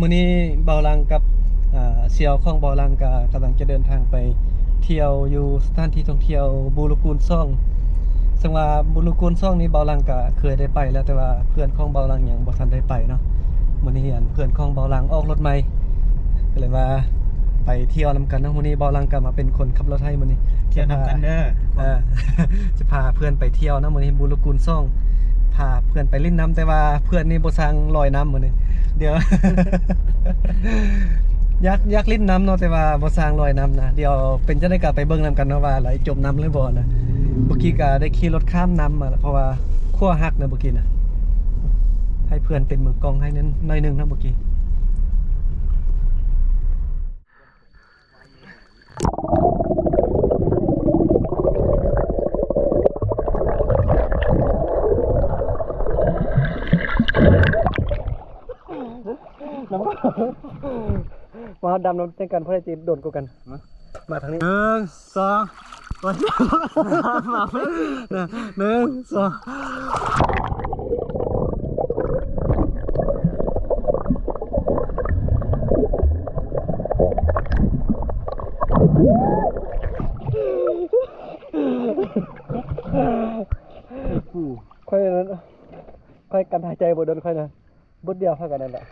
ມື້ນີ້ບ່າວຫຼັງກັບ ອ່າ ສ່ຽວຂອງບ່າວຫຼັງກະກຳລັງຈະເດີນທາງໄປທ່ຽວຢູ່ສະຖານທີ່ທ່ອງທ່ຽວບູລະກູນສອງ ເຊິ່ງວ່າບູລະກູນສອງນີ້ບ່າວຫຼັງກະເຄີຍໄດ້ໄປແລ້ວ ແຕ່ວ່າເພື່ອນຂອງບ່າວຫຼັງຍັງບໍ່ທັນໄດ້ໄປເນາະ. ມື້ນີ້ອັນເພື່ອນຂອງບ່າວຫຼັງອອກລົດໃໝ່ ກໍເລີຍວ່າໄປທ່ຽວນຳກັນເນາະ. ມື້ນີ້ບ່າວຫຼັງກະມາເປັນຄົນຂັບລົດໃຫ້ມື້ນີ້ ທ່ຽວນຳກັນເດີ ເອີ ຈະພາເພື່ອນໄປທ່ຽວນຳມື້ນີ້ ບູລະກູນສອງ ພາເພື່ອນໄປຫຼິ້ນນ້ຳ ແຕ່ວ່າເພື່ອນນີ້ບໍ່ຊ່າງລອຍນ້ຳມື້ນີ້ ດຽວ ຢາກ ຢາກຫຼິ້ນນ້ຳເນາະ ແຕ່ວ່າບໍ່ຊ່າງລອຍນ້ຳນະ. ດຽວເປັນຈັ່ງໃດກໍໄປເບິ່ງນຳກັນເນາະ ວ່າໄຫຼຈົມນ້ຳຫຼືບໍ່ນະ. ເມື່ອກີ້ກໍໄດ້ຂີ່ລົດຂ້າມນ້ຳມາ ເພາະວ່າຂົວຫັກນະເມື່ອກີ້ນະ. ໃຫ້ເພື່ອນເປັນມືກ້ອງໃຫ້ໜ້ອຍໜຶ່ງເນາະເມື່ອກີ້. ມາດຳນ້ຳໃສ່ກັນ ຜູ້ໃດຊິໂດນກວ່າກັນ. ມາ ມາທາງນີ້ ໜຶ່ງ ສອງ ໜຶ່ງ ສອງ ຂ້ອຍນັ້ນ ຂ້ອຍກັ້ນຫາຍໃຈບໍ່ດົນ ຂ້ອຍນະ ບຶດດຽວເທົ່າກັນນັ້ນແຫຼະ.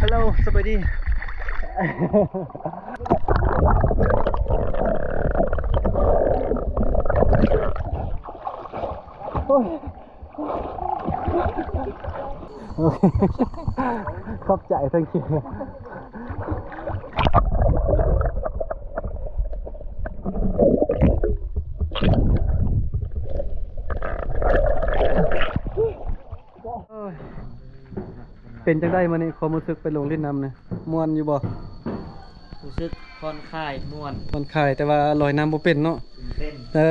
Hello ສະບາຍດີ. ໂອ້ຍ ຂອບໃຈ thank you. ເປັນຈັ່ງໃດມື້ນີ້ ຄວາມຮູ້ສຶກໄປລົງຫຼິ້ນນ້ຳນະ ມ່ວນຢູ່ບໍ່? ຮູ້ສຶກຜ່ອນຄາຍ ມ່ວນ ຜ່ອນຄາຍ ແຕ່ວ່າລອຍນ້ຳບໍ່ເປັນເນາະ. ເປັນ ເອີ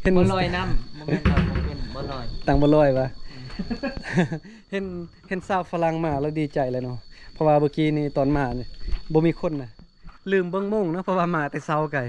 ເຫັນ ບໍ່ລອຍນ້ຳ ບໍ່ແມ່ນວ່າບໍ່ເປັນ ບໍ່ລອຍ ຕັ້ງບໍ່ລອຍຫວາ? ອືມ ເຫັນ ເຫັນສາວຝຣັ່ງມາແລ້ວດີໃຈແລ້ວເນາະ ເພາະວ່າເມື່ອກີ້ນີ້ຕອນມານີ້ບໍ່ມີຄົນນະ ລືມເບິ່ງໂມງເນາະ ເພາະວ່າມາແຕ່ເຊົ້າໄກ.